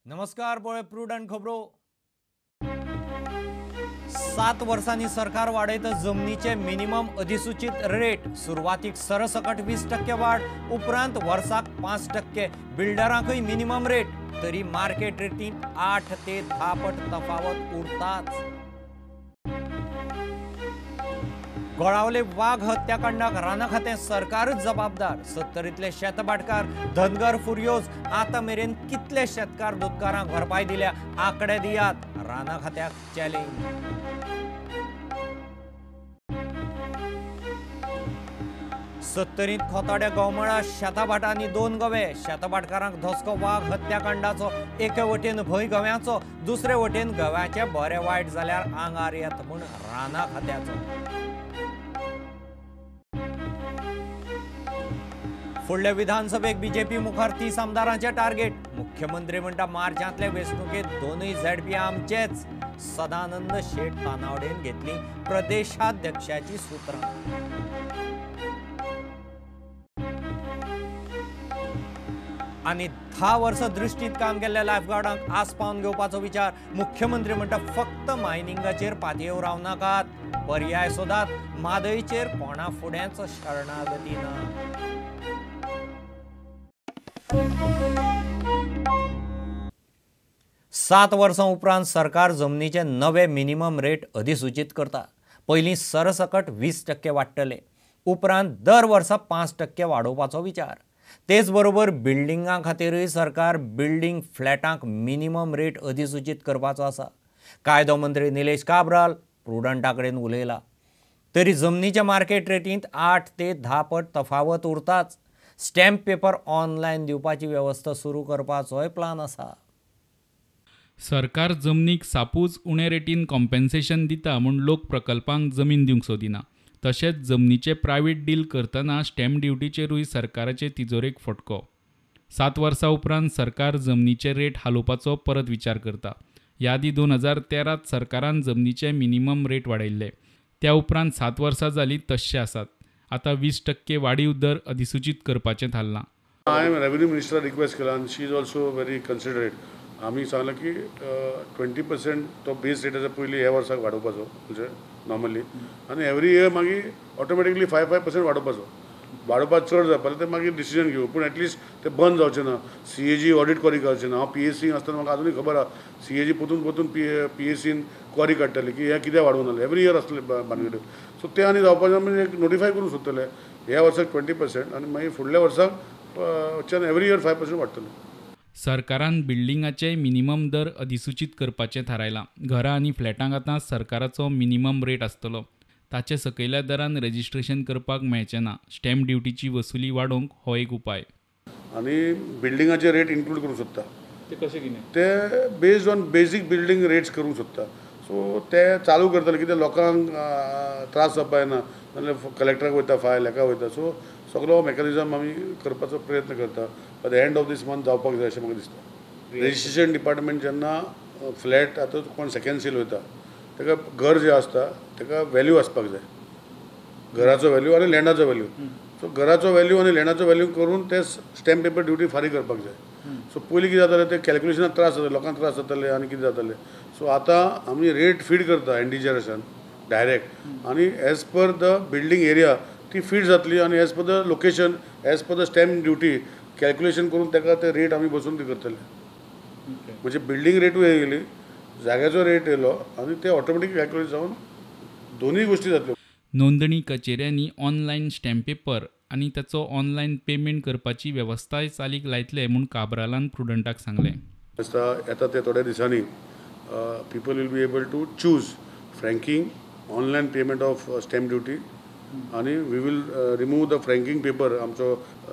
नमस्कार, पळय प्रुडंट खबरो. 7 वर्सांनी सरकार वाडयता जमनीचे मिनिमम अधिसूचित रेट. सुरवातीक सरसकट 20% वाड, उपरांत वर्साक 5%. बिल्डरांकय मिनिमम रेट, तरी मार्केट रेटींत 8 ते 10 पट तफावत उरताच. गोळावले वाघ हत्याकांडाक राना खातें सरकारच जबाबदार. 70तले शेतभाटकार धनगर फुर्योज आतां मेरेन कितले शेतकार दुदकारांक भरपाय दिल्या, आंकडे दियात, राना खात्याक चॅलेंज. 70त खोताड्या गोमळा शेताभाटांनी 2 गवे. शेतभाटकारांक धसको वाघ हत्याकांडाचो. एके वटेन भंय गव्याचो, दुसरे वटेन गव्याचे बरे वायट जाल्यार आंगार येत म्हूण राना खात्याचो. फुडल्या विधानसभेक बीजेपी मुखार 30 आमदारांचे टार्गेट. मुख्यमंत्री म्हणटा मार्चांतले वेंचणुकेत 2 झेडपी आमचेच. सदानंद शेट तानावडेन घेतली प्रदेशाध्यक्षाची सूत्रां. आनी 10 वर्सां दृश्टींत काम केल्ल्या लायफगार्डांक आसपावन घेवपाचो विचार. मुख्यमंत्री म्हणटा फक्त मायनिंगाचेर पातयेवन रावनाकात, पर्याय सोदात. म्हादयचेर कोणा फुडेंच शरणागती ना. 7 वर्सां उपरांत सरकार जमनीचे नवे मिनिमम रेट अधिसूचित करता. पयलीं सरसकट 20% वाडटले, उपरांत दर वर्सा 5% वाडोवपाचो विचार. तेच बरोबर बिल्डिंगां खातीरूय सरकार बिल्डिंग फ्लॅटांक मिनिमम रेट अधिसूचित करपाचो आसा. कायदो मंत्री निलेश काब्राल प्रुडंटा कडेन उलयला. तरी जमनीच्या मार्केट रेटींत 8 ते 10 पट तफावत उरताच. स्टॅम्प पेपर ऑनलायन दिवपाची वेवस्था सुरू करपाचोय प्लान आसा. सरकार जमनीक सापूच उणे रेटीन कॉम्पेन्सेशन दिता म्हूण लोक प्रकल्पांक जमीन दिवंक सोदिना. तशेंच जमनीचे प्रायवेट डील करतना स्टॅम्प ड्युटीचेरूय सरकाराचे तिजोरेक फटको. 7 वर्सां उपरांत सरकार जमनीचे रेट हालोवपाचो परत विचार करता. ह्या आदीं 2013 सरकारान जमनीचे मिनिमम रेट वाडयल्ले. त्या उपरांत 7 वर्सां जालीं तश्शे आसात. आतां 20% वाडीव दर अधिसूचित करपाचें थारलां. हांवें रेवेन्यू मिनिस्टराक रिक्वेस्ट केला आनी she is also very considerate. आमी सांगलां की 20% तो बेस रेट आसा पयलीं ह्या वर्साक वाडोवपाचो, म्हणजे नॉर्मली, आनी एवरी इयर मागीर ऑटोमॅटिकली 5-5% वाडोवपाचो. वाडोवपाक चड जावपाक ते मागीर डिसिजन घेवं, पूण एटलिस्ट ते बंद जावचें ना. सीएजी ऑडिट क्वरी करचें ना. हांव पीएसी आसतना म्हाका आजुनूय खबर आसा, सीएजी परतून परतून पीएसीन क्वरी काडटाली की हें कित्याक वाडोवन जालें, एवरी इयर आसतलें भानगडी. सो तें आनी जावपाचें म्हणजे एक नोटिफाय करूंक सोदतले ह्या वर्साक 20% आनी मागीर फुडल्या वर्साक एवरी इयर 5% वाडटलें. सरकारान बिल्डिंगाचे मिनिमम दर अधिसूचित करपाचें थारायलां. घरां आनी फ्लॅटांक आतां सरकाराचो मिनिमम रेट आसतलो. ताचे सकयल्या दरान रजिस्ट्रेशन करपाक मेळचें ना. स्टॅम्प ड्युटीची वसुली वाडोवंक हो एक उपाय. आनी बिल्डिंगाचे रेट इन्क्लूड करूंक सोदता. ते कशें कितें? ते based on basic building rates करूंक सोदता. सो ते चालू करतले कित्याक लोकांक त्रास जावपा जायना, नाजाल्यार कलेक्टराक वयता फायल, हेका वयता. सो सगलो मेकॅनिजम आमी करपाचो प्रयत्न करता. By the end of this month जावपाक जाय अशें म्हाका दिसता. रजिस्ट्रेशन डिपार्टमेंट जेन्ना फ्लॅट आतां कोण सेकेंड सेल वयता ताका घर जें आसता ताका वेल्यू आसपाक जाय, घराचो वेल्यू आनी लँडाचो वेल्यू. सो घराचो वेल्यू आनी लँडाचो वेल्यू करून ते स्टॅम्प पेपर ड्युटी फारीक करपाक जाय. सो पयलीं कितें जातालें तें कॅल्क्युलेशनाक त्रास जाताले, लोकांक त्रास जाताले आनी कितें जातालें. सो आतां आमी रेट फीड करता एनडीजीआरएसान डायरेक्ट, आनी as per the building area ती फीड जातली आनी as per the location, as per the stamp duty calculation करून ताका ते रेट आमी बसून ती करतले. म्हणजे बिल्डींग रेटूय येयली, जाग्याचो रेट येयलो आनी ते ऑटोमॅटीक कॅल्क्युलेट जावन दोनूय गोश्टी जातल्यो. नोंदणी कचेऱ्यांनी ऑनलायन स्टॅम्प पेपर आनी ताचो ऑनलायन पेमेंट करपाची वेवस्थाय चालीक लायतले म्हूण काब्रालान प्रुडंटाक सांगलें. येता ते थोड्या दिसांनी people will be able to choose franking, online payment of stamp duty, आनी we will remove the franking paper. आमचो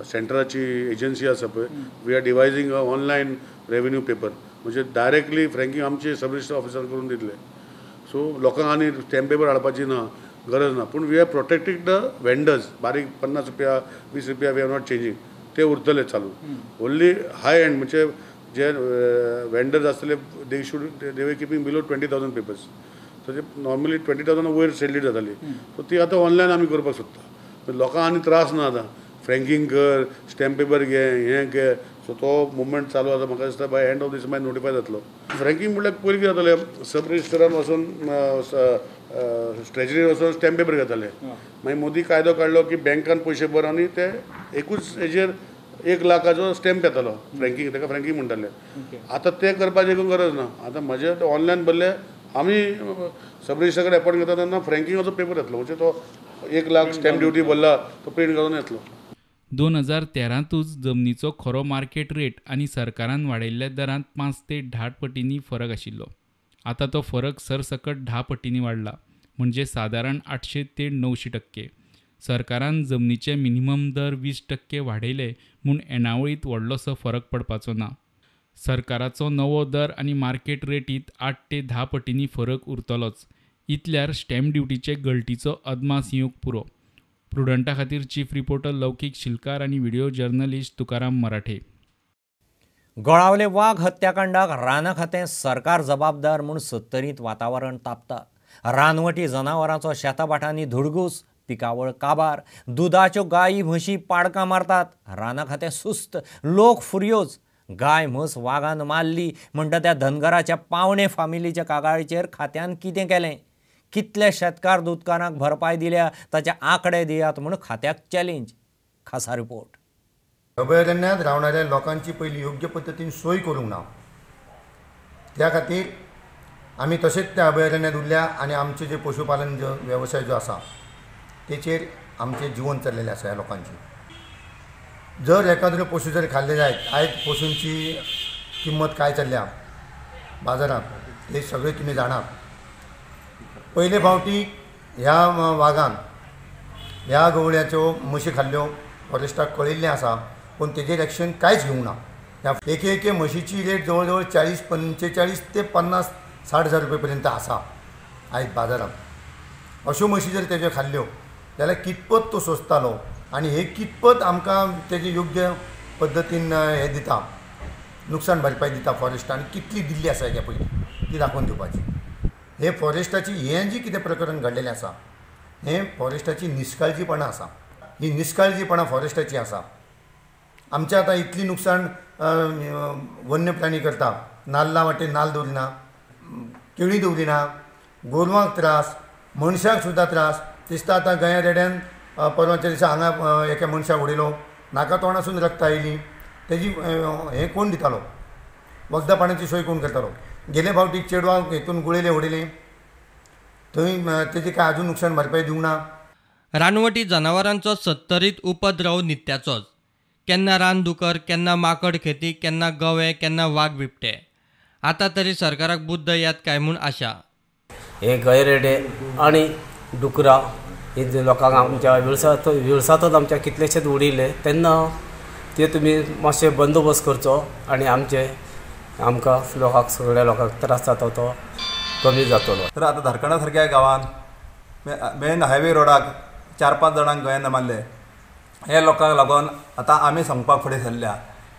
सेंटराची एजन्सी आसा पळय, we are devising a online revenue paper, म्हणजे डायरेक्टली फ्रँकींग आमचे सब रजिस्टर ऑफिसर करून दितले. सो लोकांक आनी स्टॅम्प पेपर हाडपाची ना, गरज ना. पूण we are protecting the vendors. बारीक 50 रुपया 20 रुपया we are not changing, ते उरतले चालू. ओन्ली हाय एंड म्हणजे जे वेंडर्स आसतले they should they were keeping below 20,000 papers. So ते नॉर्मली 20,000 वयर सेल्ली जाताली. सो ती आतां ऑनलायन आमी करपाक सोदता. लोकांक आनी त्रास ना आतां, फ्रँकींग कर, स्टॅम्प पेपर घे, हें घे. सो तो मुवमेंट चालू आसा. म्हाका दिसता बाय एंड ऑफ दीस मागीर नोटिफाय जातलो. फ्रँकींग म्हणल्यार पयलीं कितें जातालें, सब रजिस्टरान वचून ट्रेजरीर वचून स्टॅम्प पेपर घेताले. मागीर मोदी कायदो काडलो की बँकान पयशे भर आनी ते एकूच हेजेर 1 लाखाचो स्टॅम्प येतालो. फ्रँकींग, ताका फ्रँकींग म्हणटाले. आतां तें करपाची गरज ना. आतां म्हजे ऑनलायन भरले, आमी सब रजिस्टर कडेन एपॉयंट घेता तेन्ना फ्रँकिंगाचो पेपर येतलो, म्हणजे तो 1 लाख स्टॅम्प ड्युटी भरला तो प्रिंट करून येतलो. 2013तूच जमनीचो खरो मार्केट रेट आनी सरकारान वाडयल्ल्या दरांत 5 ते 10 पटींनी फरक आशिल्लो. आतां तो फरक सरसकट 10 पटींनी वाडला, म्हणजे सादारण 800 ते 900%. सरकारान जमनीचे मिनिमम दर 20% वाडयले म्हूण येणावळींत व्हडलोसो फरक पडपाचो ना. सरकाराचो नवो दर आनी मार्केट रेटींत 8 ते 10 पटींनी फरक उरतलोच. इतल्यार स्टॅम्प ड्युटीचे गळटीचो अदमास येवंक पुरो. प्रुडंटा खातीर चीफ रिपोर्टर लौकीक शिलकार आनी व्हिडिओ जर्नलिस्ट तुकाराम मराठे. गोळावले वाघ हत्याकांडाक रानां खातें सरकार जबाबदार म्हूण सत्तरींत वातावरण तापता. रानवटी जनावरांचो शेताभाटांनी धुडगूस, पिकावळ काबार, दुदाच्यो गायी म्हशी पाडकां मारतात. रानां खातें सुस्त, लोक फुरयोज. गाय म्हस वागान मारली म्हणटा त्या धनगराच्या पावणे फामिलीच्या कागाळीचेर खात्यान कितें केलें, कितले शेतकार दुदकारांक भरपाय दिल्या ताचे आंकडे दियात म्हूण खात्याक चॅलेंज. खासा रिपोर्ट. अभयारण्यात रावणाऱ्या लोकांची पयली योग्य पद्दतीन सोय करूंक ना, त्या खातीर आमी तशेंच त्या अभयारण्यात उरल्या आनी आमचे जे पशुपालन जो वेवसाय जो आसा तेचेर आमचें जिवन चल्लेलें आसा. ह्या लोकांची जर एखाद्रो पशु जर खाल्ले जायत, आयज पशूंची किंमत काय चल्ल्या बाजारांत हे सगळें तुमी जाणात. पयले फावटी ह्या वागान ह्या गवळ्याच्यो म्हशी खाल्ल्यो, फॉरेस्टाक कळिल्लें आसा, पूण तेजेर एक्शन कांयच घेवंक ना. ह्या एके एके म्हशीची रेट जवळ जवळ 40, 45 ते 50, 60 हजार रुपये पर्यंत आसा आयज बाजारांत. अश्यो म्हशी जर तेज्यो खाल्ल्यो जाल्यार कितपत तो सोंसतालो आनी हे कितपत आमकां तेजे योग्य पद्दतीन हें दिता, नुकसान भरपाय दिता फॉरेस्ट, आनी कितली दिल्ली आसा हेच्या पयलीं ती दाखोवन दिवपाची. हे फॉरेस्टाची हें जी कितें प्रकरण घडलेलें आसा हें फॉरेस्टाची निश्काळजीपणां आसा. ही निश्काळजीपणां फॉरेस्टाची आसा. आमचें आतां इतली नुकसान वन्य प्राणी करता, नाल्ला वाटेन नाल्ल दवरिना, केळी दवरिना, गोरवांक त्रास, मनशाक सुद्दां त्रास. दिसता आतां गया रेड्यान परवाच्या दिसा हांगा एका मनशाक उडयलो, नाका तोंडासून रक्त आयली, तेजी हें कोण दितालो, वखदां पाण्याची सोय कोण करतालो. गेले फावटी चेडवांक हेतून गुळयले उडयले, थंय तेजी काय अजून नुकसान भरपाय दिवंक ना. रानवटी जनावरांचो सत्तरीत उपद्रव नित्याचोच. केन्ना रानदुकर, केन्ना माकड खेती, केन्ना गवे, केन्ना वाग बिबटे. आतां तरी सरकाराक बुद्द येत काय म्हूण आशा. हे गैरेडे आनी डुकरां हे लोकांक आमच्या वेळसांतच आमच्या कितलेशेच उडयले, तेन्ना ते तुमी मातशे बंदोबस्त करचो आनी आमचे आमकां लोकांक सगळ्या लोकांक त्रास जाता तो कमी जातलो. तर आतां धारकणा सारक्या गांवांत मेन हायवे रोडाक 4-5 जाणांक गोंयान मारले, हे लोकांक लागून आतां आमी सांगपाक फुडें सरल्या.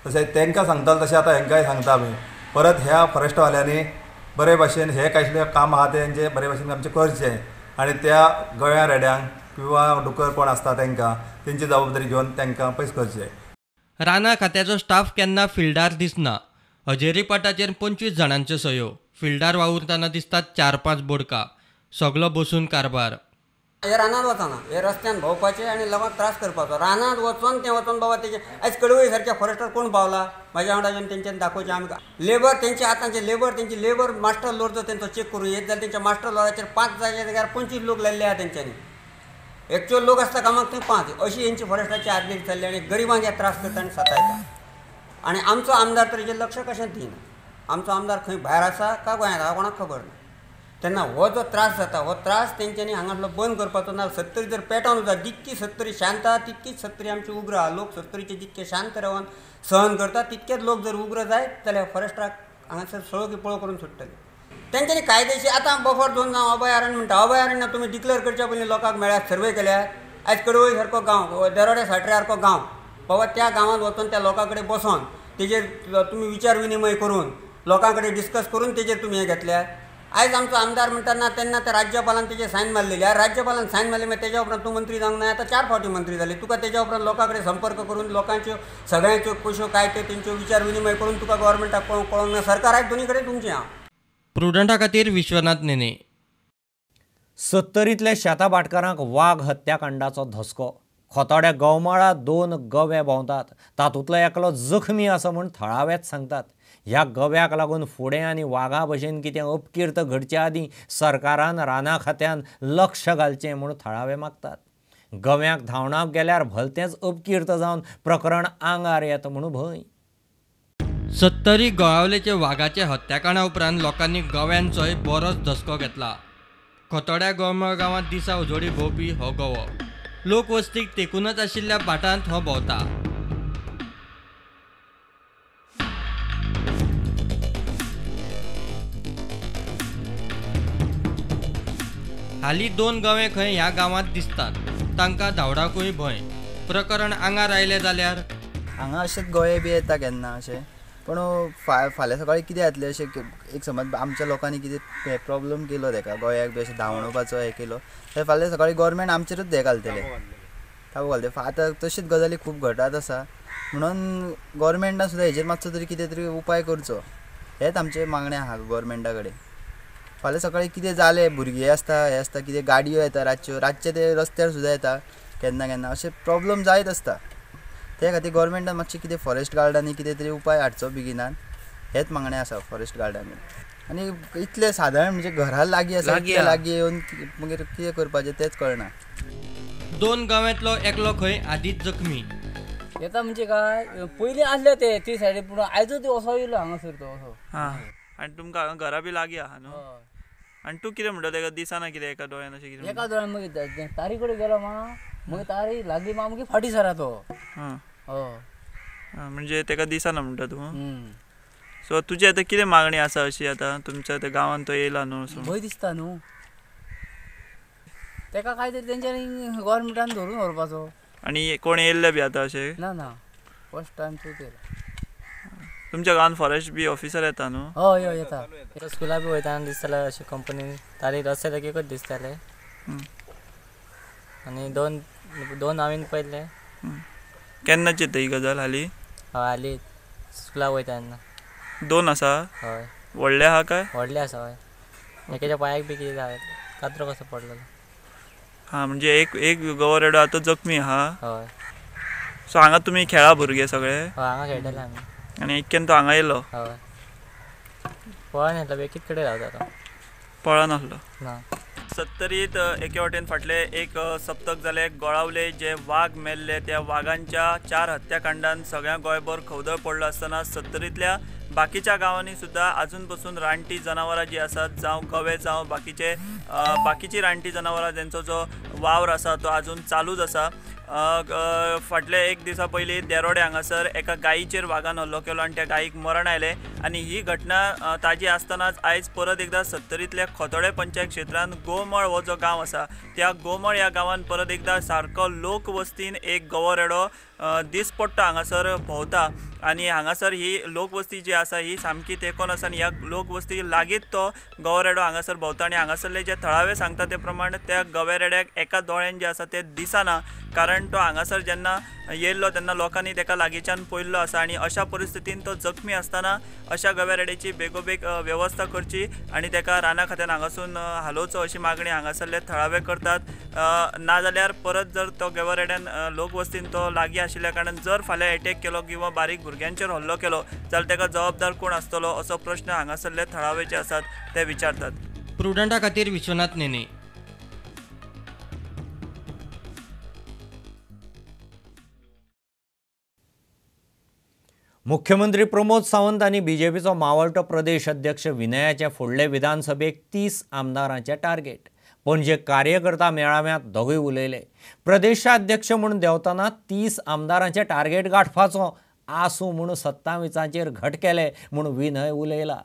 तशें तांकां सांगताले तशें आतां हेंकांय सांगता आमी. परत ह्या फॉरेस्टवाल्यांनी बरे भाशेन हे कांय काम आहा तेंचें बरे भाशेन आमचें करचें आनी त्या गोंया रेड्यांक किंवा डुकर कोण आसता तांकां तेंची जबाबदारी घेवन तांकां पयस करचें. रानां खात्याचो स्टाफ केन्ना फिल्डार दिसना. हजेरी पटाचेर 25 जाणांच्यो सयो, फिल्डार वावुरतना दिसतात 4-5 बोडका, सगलो बसून कारभार. हे रानांत वचना, हे रस्त्यान भोंवपाचे आनी लोकांक त्रास करपाचो. रानांत वचोन ते वचोन बाबा तेजे आयज कडवळी सारक्या फॉरेस्टर कोण पावला म्हाज्या वांगडा येवन तेंच्यानी दाखोवचें आमकां. लेबर तेंचे आतांचे लेबर, तेंची लेबर मास्टर लोड जर तेंचो चॅक करूं येत जाल्यार तेंच्या मास्टर लोडाचेर 5 जाग्यार 25 लोक लायिल्ले आहा तेंच्यांनी. एक्चुअल लोक आसता कामाक थंय 5. अशी हेंची फॉरेस्टाची आदली चल्ली आनी गरिबांक हे त्रास करता आनी सतायता. आनी आमचो आमदार तर हेजेर लक्ष कशेंच दिना. आमचो आमदार खंय भायर आसा काय गोंयांत आसा कोणाक खबर ना. तेन्ना हो जो त्रास जाता हो त्रास तेंच्यांनी हांगासलो बंद करपाचो ना. सत्तरी जर पेटोवन वता, जितकी सत्तरी शांत आहा तितकीच सत्तरी आमची उग्र आहा. लोक सत्तरीचे जितके शांत रावन सहन करता तितकेच लोक जर उग्र जायत जाल्यार फॉरेस्टाक हांगासर सळो की पळो करून सोडटले. तेंच्यांनी कायदेशीर आतां बफर झोन जावं अभयारण्य म्हणटा, अभयारण्य तुमी डिक्लेअर करच्या पयलीं लोकांक मेळ्ळ्यात, सर्वे केल्यात. आयज कडवळी सारको गांव, देरोड्या साटऱ्या सारको गांव, बाबा त्या गांवांत वचून त्या लोकां कडेन बसोन तेजेर तुमी विचार विनिमय करून लोकां कडेन डिस्कस करून तेजेर तुमी हें घेतल्यात. आयज आमचो आमदार म्हणटा ना तेन्ना त्या राज्यपालान तेजे सायन मारलेली. राज्यपालान सायन मारली मागीर तेज्या उपरांत तूं मंत्री जावंक ना, आतां 4 फावटी मंत्री जाली तुका. तेज्या उपरांत लोकां कडेन संपर्क करून लोकांच्यो सगळ्यांच्यो कश्यो काय ते तेंच्यो विचार विनिमय करून तुका गव्हर्मेंटाक कळोंक ना. सरकार आयज दोनी कडेन तुमचें आहा. प्रुडंटा खातीर विश्वनाथ नेने. सत्तरींतल्या शेता भाटकारांक वाग हत्याकांडाचो धसको. खोतोड्या गवमाळा 2 गवे भोंवतात, तातूंतलो एकलो जखमी आसा म्हूण थळावेच सांगतात. ह्या गव्याक लागून फुडें आनी वागा भशेन कितें अपकीर्त घडचे आदीं सरकारान राना खात्यान लक्ष घालचें म्हूण थळावे मागतात. गव्याक धांवणाक गेल्यार भलतेंच अपकीर्त जावन प्रकरण आंगार येता म्हूण भंय. सत्तरी गोळावलेचे वागाचे हत्याकांडा उपरांत लोकांनी गव्यांचोय बरोच धसको घेतला. खोतोड्या गोमळ गांवांत दिसा उजोडी भोंवपी हो गवो लोकवस्तीक तेकूनच आशिल्ल्या भाटांत हो भोंवता. हालीं 2 गवे खंय ह्या गांवांत दिसतात, तांकां धांवडाकूय भंय. प्रकरण आंगार आयलें जाल्यार हांगा अशेंच गवे बी येता केन्ना अशें, पूण फाल्यां सकाळीं कितें जातलें अशें एक समज आमच्या लोकांनी कितें प्रॉब्लम केलो तेका गोंयाक बी अशें धांवणोवपाचो हें केलो जाल्यार फाल्यां सकाळीं गव्हर्मेंट आमचेरूच हें घालतलें, ताबो घालतलें. आतां तशीच गजाली खूब घडत आसा, म्हणून गव्हर्मेंटान सुद्दां हेजेर मातसो तरी कितें तरी उपाय करचो हेच आमचें मागणें आहा गव्हर्मेंटा कडेन. फाल्यां सकाळीं कितें जालें, भुरगीं आसता हें आसता, कितें गाडयो येता रातच्यो, रातचे ते रस्त्यार सुद्दां येता केन्ना केन्ना, अशें प्रॉब्लम जायत आसता. ते खातीर गव्हर्मेंटान मातशें कितें फॉरेस्ट गार्डांनी कितें तरी उपाय हाडचो बेगिनान, हेच मागणें आसा फॉरेस्ट गार्डांनी. आनी इतलें सादारण म्हणजे घरा लागीं आसा, इतलें लागीं येवन मागीर कितें करपाचें तेंच कळना. 2 गांवांतलो एकलो खंय आदींच जखमी. येता म्हणजे काय पयलीं आसले ते ती सायडीन, पूण आयजूच असो येयलो हांगासर तो असो. आनी तुमकां हांगा घरा बी लागीं आहा न्हू? आनी तूं कितें म्हणटा तेका दिसना कितें एका दोळ्यान अशें कितें? एका दोळ्यान मागीर तारी कडेन गेलो मा, मागीर तारी लागली मा मागीर फाटीं सरा तो. हय, म्हणजे तेका दिसना म्हणटा तूं. सो तुजी आतां कितें मागणी आसा अशी आतां तुमच्या त्या गांवांत तो येयला न्हू, भंय दिसता न्हू तेका, काय तरी तेंच्यांनी गव्हर्मेंटान धरून व्हरपाचो. आनी कोण येयल्ले बी आतां अशें? ना ना, फर्स्ट टायम तूं येयला. तुमच्या गांवांत फॉरेस्ट बी ऑफिसर येता न्हू? हय हय येता. स्कुला बी वयतना दिसताले अशें कंपनी तारी रस्त्यार एकूच दिसताले. आनी दोन हांवें पळयल्ले. केन्नाची ही गजाल हाली? हय हाली स्कुला वयता तेन्ना. 2 आसा? हय. व्हडले आहा काय? व्हडले आसा हय. एकेच्या पांयाक बी कितें जालें, कातरो कसो पडलो. हां, म्हणजे एक एक गवो रेडो आतां जखमी आहा. हय. सो हांगा तुमी खेळा भुरगे सगळे? हय हांगा खेळटाले आमी. आनी इतक्यान तो हांगा येयलो? हय. पळोन येतलो, बेगीत कडेन रावता तो, पळनासलो ना. सत्तरीत एके वटेन फाटले एक सप्तक जाले गोळावले जे वाग मेल्ले त्या वागांच्या 4 हत्याकांडान सगळ्या गोंयभर खवदळ पडलो आसतना सत्तरींतल्या बाकीच्या गांवांनी सुद्दां आजून पसून रानटी जनावरां जी आसात, जावं गवे जावं बाकीची रानटी जनावरां तेंचो जो वावर आसा तो आजून चालूच आसा. फाटले एक दिसा पयलीं देरोडे हांगासर एका गायीचेर वागान हल्लो केलो आनी त्या गायीक मरण आयलें आनी ही घटना ताजी आसतनाच आयज परत एकदां सत्तरींतल्या खोतोडे पंचायत क्षेत्रांत गोमळ हो जो गांव आसा त्या गोमळ ह्या गांवांत परत एकदां सारको लोकवस्तीन एक गवो रेडो दिसपट्टो हांगासर भोंवता आनी हांगासर ही लोकवस्ती जी आसा ही सामकी तेंकोन आसा आनी ह्या लोकवस्ती लागींच तो गवो रेडो हांगासर भोंवता आनी हांगासरले जे थळावे सांगता ते प्रमाण त्या गव्या रेड्याक एका दोळ्यान जे आसा ते दिसना, कारण तो हांगासर जेन्ना येयल्लो तेन्ना लोकांनी ताका लागींच्यान पळयल्लो आसा आनी अशा परिस्थितीन तो जखमी आसतना अशा गव्या रेड्याची बेगोबेग वेवस्था करची आनी ताका राना खात्यान हांगासून हालोवचो अशी मागणी हांगासरले थळावे करतात. नाजाल्यार परत जर तो गव्या रेड्यान लोकवस्तीन तो लागीं आशिल्ल्या कारणान जर फाल्यां एटॅक केलो किंवा बारीक भुरग्यांचेर हल्लो केलो जाल्यार ताका जबाबदार कोण आसतलो असो प्रश्न हांगासरले थळावे जे आसात ते विचारतात. प्रुडंटा खातीर विश्वनाथ नेने. मुख्यमंत्री प्रमोद सावंत आनी बीजेपीचो मावळटो प्रदेश अध्यक्ष विनयाचे फुडले विधानसभेक 30 आमदारांचे टार्गेट. पणजे कार्यकर्ता मेळाव्यांत दोगूय उलयले. प्रदेशाध्यक्ष म्हूण देंवतना 30 आमदारांचे टार्गेट गांठपाचो आसूं म्हूण 27 घट केले म्हूण विनय उलयला.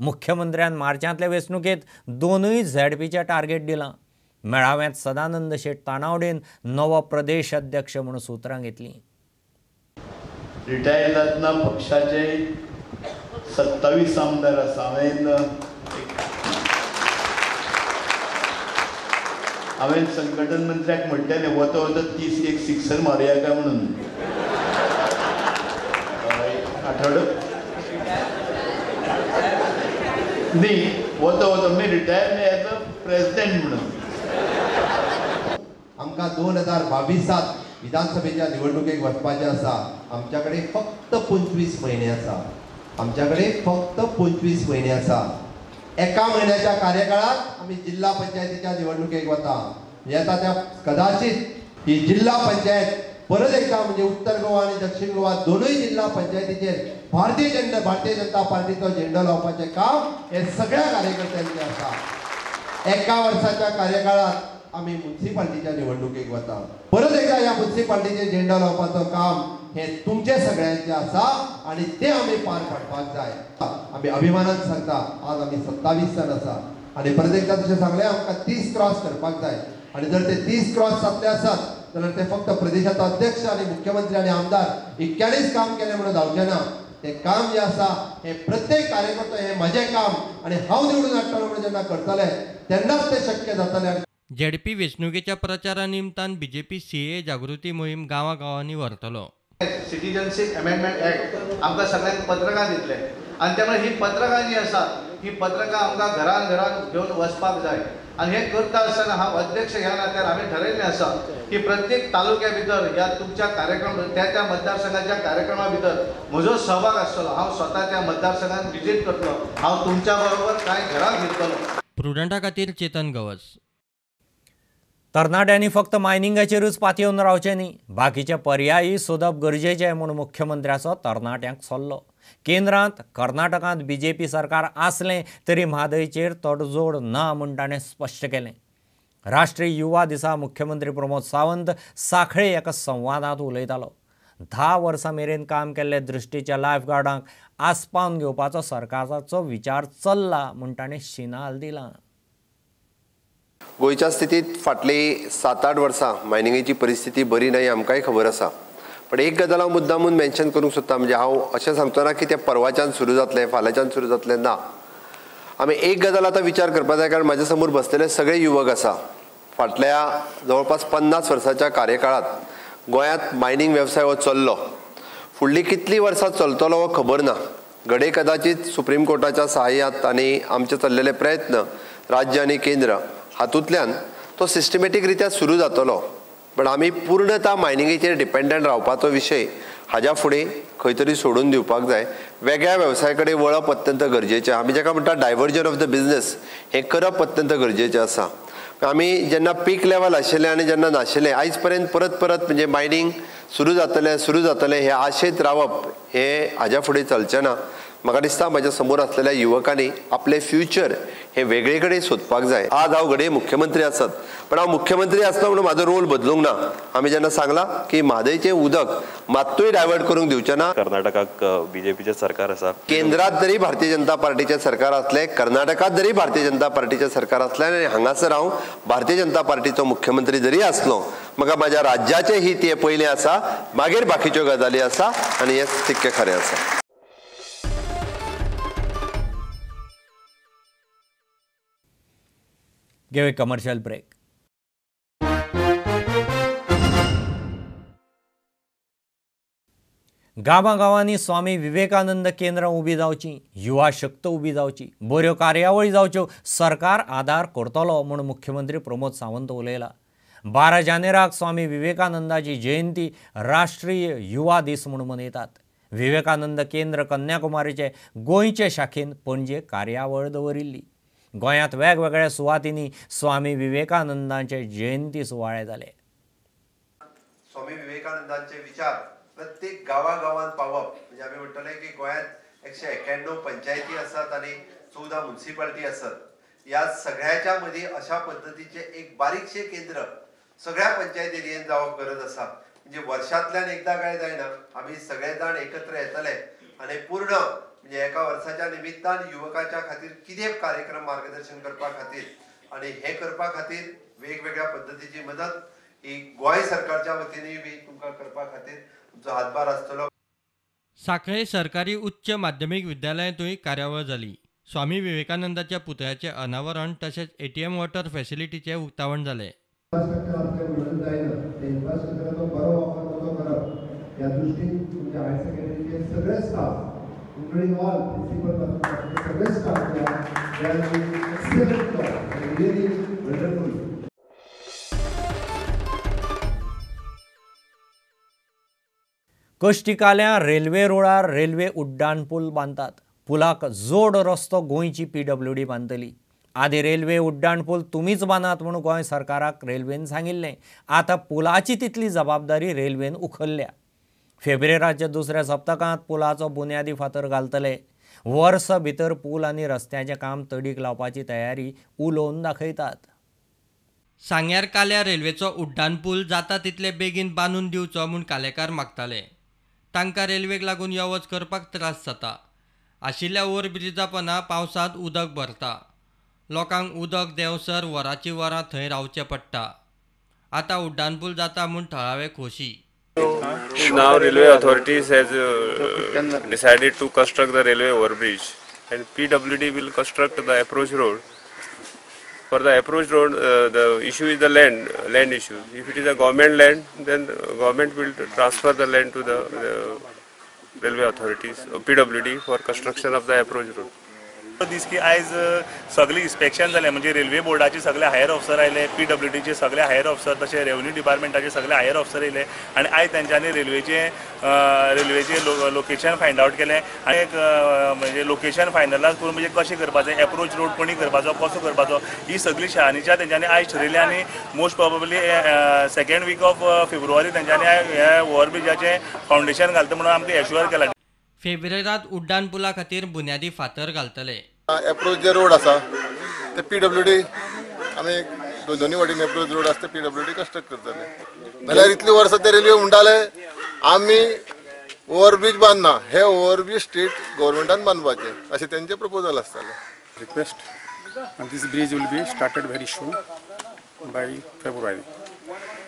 मुख्यमंत्र्यान मार्चांतले वेंचणुकेंत 2 झेडपीचें टार्गेट दिलां. मेळाव्यांत सदानंद शेट तानावडेन नवो प्रदेश अध्यक्ष म्हूण सुत्रां घेतलीं. रिटायर जातना पक्षाचे 27 आमदार आसा. हांवें हांवें संघटन मंत्र्याक म्हणटलें वता वता 30 एक सिक्सर मारुया काय म्हणून. आठवडो न्ही, वता वता मी रिटायर न्ही एज अ प्रेसिडेंट म्हणून. आमकां 2022 विधानसभेच्या निवडणुकेक वचपाचें आसा. आमच्या कडेन फक्त 25 म्हयने आसा. आमच्या कडेन फक्त 25 म्हयने आसा. एका म्हयन्याच्या कार्यकाळात आमी जिल्हा पंचायतीच्या निवडणुकेक वता. येता त्या कदाचित ही जिल्हा पंचायत परत एकदा म्हणजे उत्तर गोवा आनी दक्षिण गोवा दोनूय जिल्हा पंचायतीचेर भारतीय जनता पार्टीचो झेंडो लावपाचें काम हे सगळ्या कार्यकर्त्यांचें आसा. एका वर्साच्या कार्यकाळात आमी मुन्सिपाल्टीच्या निवडणुकेक वता. परत एकदा ह्या मुन्सिपाल्टीचेर झेंडो लावपाचो काम हे तुमचे सगळ्यांचे आसा आनी ते आमी पार पाडपाक जाय. आमी अभिमानान सांगता आज आमी 27 जाण आसा आनी परत एकदा तशें सांगलें आमकां 30 क्रॉस करपाक जाय. आनी जर ते 30 क्रॉस जातले आसत जाल्यार ते फक्त प्रदेशाचो अध्यक्ष आनी मुख्यमंत्री आनी आमदार इतक्यांनीच काम केलें म्हणून जावचें ना. तें काम जें आसा हें प्रत्येक कार्यकर्तो हें म्हजें काम आनी हांव निवडून हाडटलो म्हणून जेन्ना करतले तेन्नाच तें शक्य जातलें. झेडपी वेंचणुकेच्या प्रचारा निमतान बीजेपी सीए जागृती मोहीम गांवागांवांनी व्हरतलो. सिटीजनशीप अमेंडमेंट ऍक्ट आमकां सगळ्यांक पत्रकां दितले आनी त्यामुळे ही पत्रकां जी आसा ही पत्रकां आमकां घरान घरान घेवन वचपाक जाय. आनी हें करता आसतना हांव अध्यक्ष ह्या नात्यान हांवें ठरयल्लें आसा की प्रत्येक तालुक्या भितर ह्या तुमच्या कार्यक्रम त्या त्या मतदारसंघाच्या कार्यक्रमा भितर म्हजो सहभाग आसतलो. हांव स्वता त्या मतदारसंघात विजीट करतलो. हांव तुमच्या बरोबर कांय घरां फिरतलो. प्रुडंटा खातीर चेतन गवस. तरणाट्यांनी फक्त मायनिंगाचेरूच पातयेवन रावचें न्ही, बाकीचे पर्यायी सोदप गरजेचें म्हूण मुख्यमंत्र्याचो तरणाट्यांक सल्लो. केंद्रांत कर्नाटकांत बीजेपी सरकार आसलें तरी म्हादयचेर तडजोड ना म्हूण ताणें स्पश्ट केलें. राष्ट्रीय युवा दिसा मुख्यमंत्री प्रमोद सावंत सांखळे एका संवादांत उलयतालो. 10 वर्सां मेरेन काम केल्ले दृश्टीच्या लायफगार्डांक आसपावन घेवपाचो सरकाराचो विचार चल्ला म्हूण ताणें शिनाल दिलां. गोंयच्या स्थितीत फाटली 7-8 वर्सां मायनिंगेची परिस्थिती बरी ना ही आमकांय खबर आसा. पण एक गजाल हांव मुद्दामून मेन्शन करूंक सोदता, म्हणजे हांव अशें सांगचो ना की तें परवाच्यान सुरू जातलें फाल्यांच्यान सुरू जातलें ना. आमी एक गजाल आतां विचार करपाक जाय, कारण म्हाज्या समोर बसलेले सगळे युवक आसा. फाटल्या जवळपास 50 वर्साच्या कार्यकाळांत गोंयांत मायनिंग वेवसाय हो चल्लो. फुडलीं कितलीं वर्सां चलतलो हो खबर ना. घडये कदाचित सुप्रीम कोर्टाच्या सहाय्यात आनी आमचे चल्लेले प्रयत्न राज्य आनी केंद्र हातूंतल्यान तो सिस्टमॅटीक रित्या सुरू जातलो. पण आमी पूर्णता मायनिंगेचेर डिपेंडंट रावपाचो विशय हाज्या फुडें खंय तरी सोडून दिवपाक जाय. वेगळ्या वेवसाय कडेन वळप अत्यंत गरजेचें. आमी जाका म्हणटा डायवर्जन ऑफ the business हें करप अत्यंत गरजेचें आसा. आमी जेन्ना पीक लेवल आशिल्लें आनी जेन्ना नाशिल्लें आयज पर्यंत परत परत म्हणजे मायनिंग सुरू जातलें सुरू जातलें हे आशेत रावप हें हाज्या फुडें चलचें ना. म्हाका दिसता म्हाज्या समोर आसलेल्या युवकांनी आपलें फ्युचर हें वेगळे कडेन सोदपाक जाय. आज हांव घडये मुख्यमंत्री आसत, पण हांव मुख्यमंत्री आसलो म्हणून म्हाजो रोल बदलूंक ना. आमी जेन्ना सांगलां की म्हादयचें उदक मात्तूय डायवर्ट करूंक दिवचें ना. कर्नाटकाक बीजेपीचें सरकार आसा, केंद्रांत जरी भारतीय जनता पार्टीचें सरकार आसलें, कर्नाटकांत जरी भारतीय जनता पार्टीचें सरकार आसलें आनी हांगासर हांव भारतीय जनता पार्टीचो मुख्यमंत्री जरी आसलो, म्हाका म्हाज्या राज्याचें हित हें पयलें आसा, मागीर बाकीच्यो गजाली आसा आनी हें तितकें खरें आसा. Give a commercial break. गांवागांवांनी Swami Vivekananda केंद्रां उबी जावची, युवा शक्त उबी जावची, बऱ्यो कार्यावळी जावच्यो, सरकार आदार करतलो म्हूण मुख्यमंत्री प्रमोद सावंत उलयला. 12 जानेराक स्वामी विवेकानंदाची जयंती राष्ट्रीय युवा दीस म्हूण मनयतात. विवेकानंद केंद्र कन्याकुमारीचे गोंयचे शाखेन पणजे कार्यावळ दवरिल्ली. गोंयांत वेगवेगळ्या सुवातींनी स्वामी विवेकानंदांचे जयंती सुवाळे जाले. स्वामी विवेकानंदांचे विचार प्रत्येक गांवागांवांत पावप म्हणजे आमी म्हणटले की गोंयांत 191 पंचायती आसात आनी 14 मुन्सिपाल्टी आसात. ह्या सगळ्याच्या मदीं अशा पद्दतीचें एक बारीकशें केंद्र सगळ्या पंचायत एरियेन जावप गरज आसा. म्हणजे वर्षांतल्यान एकदां काय जायना आमी सगळे जाण एकत्र येतले आनी पूर्ण म्हणजे एका वर्साच्या निमित्तान युवकाच्या खातीर कितें कार्यक्रम मार्गदर्शन करपा खातीर आनी हे करपा खातीर वेगवेगळ्या पद्दतीची मदत ही गोंय सरकारच्या वतीनूय बी तुमकां करपा खातीर तुमचो हातभार आसतलो. सांखळे सरकारी उच्च माध्यमीक विद्यालयांतूय कार्यावळ जाली. स्वामी विवेकानंदाच्या पुतळ्याचें अनावरण तशेंच एटीएम वॉटर फॅसिलिटीचें उक्तावण जालें. इन्फ्रास्ट्रक्चर आसलें म्हणून जायना, त्या इन्फ्रास्ट्रक्चराचो बरो वापर कसो करप ह्या दृश्टीन तुमच्या हायर सेकंडरीचे सगळे स्टाफ, इन्क्लुडींग ऑल प्रिंसिपल पासून सगळे staff, excellent job, really wonderful. कश्टिकाल्या railway रोडार railway उड्डाण पूल बांदतात. पुलाक जोड रस्तो गोंयची PWD बांदतली. आदी रेल्वे उड्डाण पूल तुमीच बांदात म्हूण गोंय सरकाराक रेल्वेन सांगिल्लें. आतां पुलाची तितली जबाबदारी रेल्वेन उखल्ल्या. फेब्रेराच्या दुसऱ्या सप्तकांत पुलाचो बुन्यादी फातर घालतले. वर्स भितर पूल आनी रस्त्याचें काम तडीक लावपाची तयारी उलोवन दाखयतात. सांग्यार काल्या रेल्वेचो उड्डाण पूल जाता तितले बेगीन बांदून दिवचो म्हूण कालेकार मागताले. तांकां रेल्वेक लागून यो वच करपाक त्रास जाता. आशिल्ल्या ओव्हरब्रिजा पना पावसांत उदक भरता. लोकांक उदक देंवसर वरांची वरां थंय रावचें पडटा. आतां उड्डाण पूल जाता म्हूण थळावे खोशी. Now railway authorities has decided to construct the railway overbridge and PWD will construct the approach road. For the approach road, the issue is the land issue. If it is a government land, then government will transfer the land to the railway authorities or PWD for construction of the approach road. दीस की आयज सगळी inspection जालें, म्हणजे railway बोर्डाचे सगळे higher officer आयले, PWDचे सगळे हायर ऑफिसर, तशें रेव्हन्यू डिपार्टमेंटाचे सगळे हायर ऑफिसर येयले आनी आयज तेंच्यांनी रेल्वेचे लोकेशन फायंड आवट केलें आनी एक म्हणजे लोकेशन फायनलायज करून म्हणजे कशें करपाचें, एप्रोच रोड कोणी करपाचो, कसो करपाचो, ही सगळी शहानिशा तेंच्यांनी आयज ठरयली आनी most probably second week of February तेंच्यांनी हे ओव्हरब्रिजाचें फावंडेशन घालता म्हणून आमकां एश्युअर केलां. फेब्रेरांत उड्डाण पुला खातीर बुन्यादी फातर घालतले. एप्रोच जे रोड आसा ते PWD आमी दोनी वटेन एप्रोच रोड आसा ते PWD construct करतले. जाल्यार इतली वर्सां ते रेल्वे म्हणटाले आमी ओव्हरब्रीज बांदना, हे ओव्हरब्रीज स्टेट गव्हर्मेंटान बांदपाचे अशें तेंचे प्रपोजल आसतालें. Request and this bridge will be started very soon by February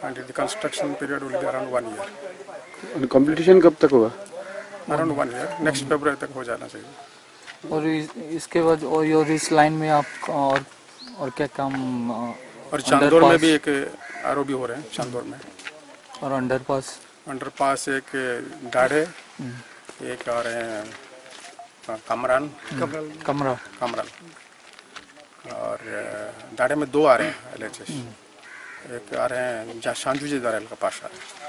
and the construction period will be around 1 year. And completion कब तक होगा? Around 1 year, next February तक हो जाना चाहिए. और इसके बाद और इस लाइन में आप और क्या काम? और चांदोर में भी एक ROB हो रहे हैं चांदोर में. और अंडरपास? अंडरपास एक दाढ़े, एक और कमरान, कमरान और दाढ़े में 2 आ रहे हैं LHS, एक आ रहे हैं सांजू जी दारेल का पास आ रहे हैं.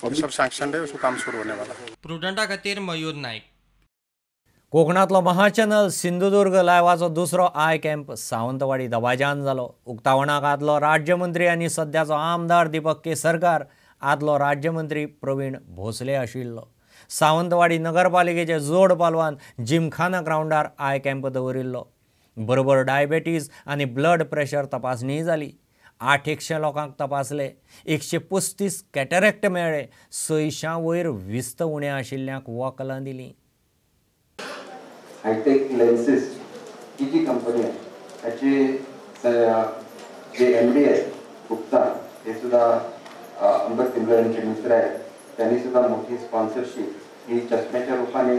सब सैंक्शन है, उसको काम सुरू होने वाला है. प्रुडंटा खातीर मयूर नाईक. कोकणातलो महाचॅनल सिंधुदुर्ग लायवाचो दुसरो I camp Sawantwadi दबाज्यान जालो. उक्तावणाक आदलो राज्यमंत्री आनी सद्याचो आमदार दीपक केसरकार, आदलो राज्यमंत्री प्रवीण भोसले आशिल्लो. सावंतवाडी नगरपालिकेचे जोड पालवान जिमखाना ग्रावंडार I camp दवरिल्लो. बरोबर डायबेटीज आनी ब्लड प्रेशर तपासणीय जाली. 800 लोकांक तपासले. 135 कॅटरेक्ट मेळ्ळे. 600 वयर विस्त उणें आशिल्ल्यांक वकलां दिलीं. हायटेक लेन्सेस ही जी कंपनी आहे त्याचे जे MD आहेत गुप्ता, हे सुद्धा अंबद तिंबले यांचे मित्र आहेत. त्यांनी सुद्धा मोठी स्पॉन्सरशिप ही चष्म्याच्या रूपाने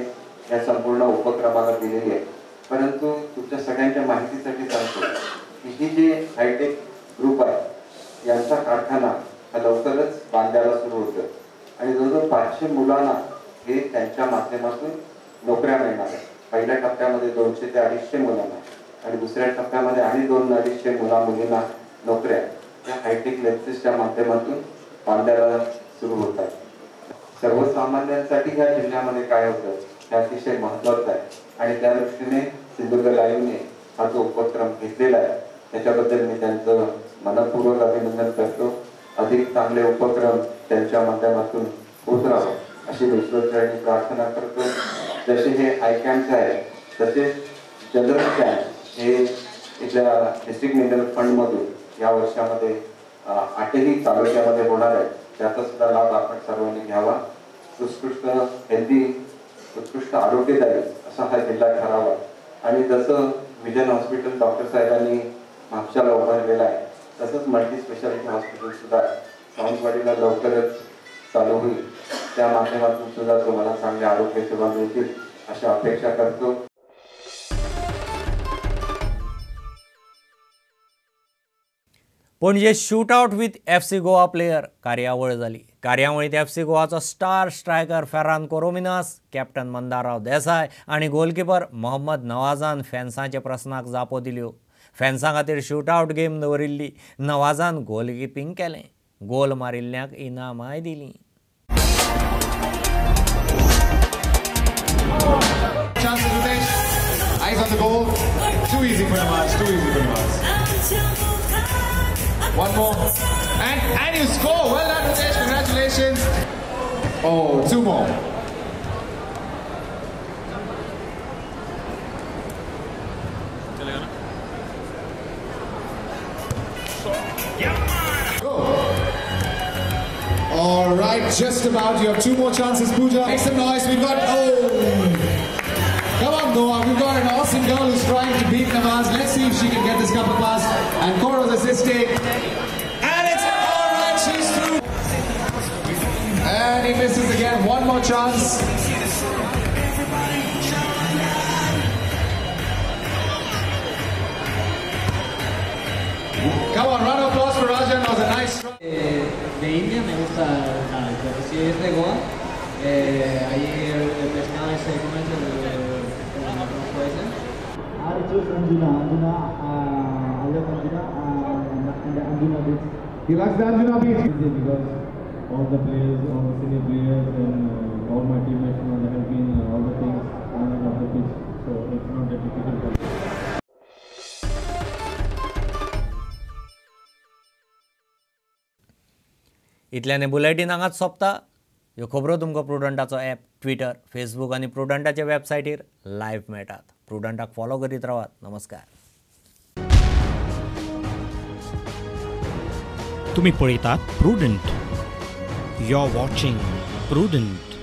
या संपूर्ण उपक्रमाला दिलेली आहे. परंतु तुमच्या सगळ्यांच्या माहितीसाठी सांगतो की ही जी हायटेक ग्रुप आहे यांचा कारखाना हा लवकरच बांधायला सुरू होतो आणि जवळजवळ 500 मुलांना हे त्यांच्या माध्यमातून नोकऱ्या मिळणार आहेत. पहिल्या टप्प्यामध्ये 200 ते 250 मुलांना आणि दुसऱ्या टप्प्यामध्ये आणि 200-250 मुला-मुलींना नोकऱ्या या हायटेक लेन्सेसच्या माध्यमातून बांधायला सुरू होत आहेत. सर्वसामान्यांसाठी ह्या जिल्ह्यामध्ये काय होतं हे अतिशय महत्त्वाचं आहे आणि त्या दृष्टीने सिंधुदुर्ग लाईव्हने हा जो उपक्रम घेतलेला आहे त्याच्याबद्दल मी त्यांचं मनपूर्वक अभिनंदन करतो. अधिक चांगले उपक्रम त्यांच्या माध्यमातून होत राहो अशी ईश्वरचरणी प्रार्थना करतो. जसे हे I camps आहेत तसेच जनरल कॅम्प हे इथल्या डिस्ट्रिक्ट मिनरल फंडमधून या वर्षामध्ये 8ही तालुक्यामध्ये होणार आहे. त्याचा सुद्धा लाभ आपण सर्वांनी घ्यावा. उत्कृष्ट हेल्दी, उत्कृष्ट आरोग्यदायी असा हा जिल्हा ठरावा. आणि जसं विजन हॉस्पिटल डॉक्टर साहेबांनी म्हापशाला उभारलेलं आहे तसंच मल्टी स्पेशालिटी हॉस्पिटलसुद्धा सावंतवाडीला लवकरच चालू होईल. त्या माध्यमातून सुद्धा तुम्हाला चांगल्या आरोग्य सेवा मिळतील अशा अपेक्षा करतो. Panaji shootout with FC Goa player कार्यावळ जाली. कार्यावळींत एफसी गोवाचो star striker Ferran Corominas, captain Mandarrao Desai आनी गोलकीपर मोहम्मद नवाजान फॅन्सांच्या प्रस्नाक जापो दिल्यो. फॅन्सां खातीर शूटआवट गेम दवरिल्ली. नवाजान गोलकिपींग केलें. गोल मारिल्ल्यांक इनामांय दिलीं. Eyes on the goal. Too easy for Nawaz. Too easy for Nawaz. One more. And you score. Well done, Ritesh. Congratulations. Oh, two more. Go. All right, just about. You have two more chances, Pooja. Make some noise. We've got... Oh. Come on, Goa. We've got an awesome girl who's trying to beat Nawaz. Let's see if she can get this couple past. And Koro's assisting. And it's all right. She's through. And he misses again. One more chance. Come on, round of applause for Rajan. That was a nice try. De India me gusta el curry, pero si es de Goa, ahí el pescado ese, ¿cómo es? El rojo ese. I chose Anjuna. Anjuna, I love Anjuna and Anjuna Beach. He likes the Anjuna Beach. Easy because all the players, all the senior players and all my teammates, you know, they help me in all the things on and off the pitch. So it's not that difficult for me. इतल्याने bulletin हांगाच सोंपता. ह्यो खबरो तुमकां प्रुडंटाचो app, Twitter, Facebook आनी प्रुडंटाच्या वेबसायटीर live मेळटात. प्रुडंटाक follow करीत रावात. नमस्कार. तुमी पळयतात Prudent. You are watching Prudent.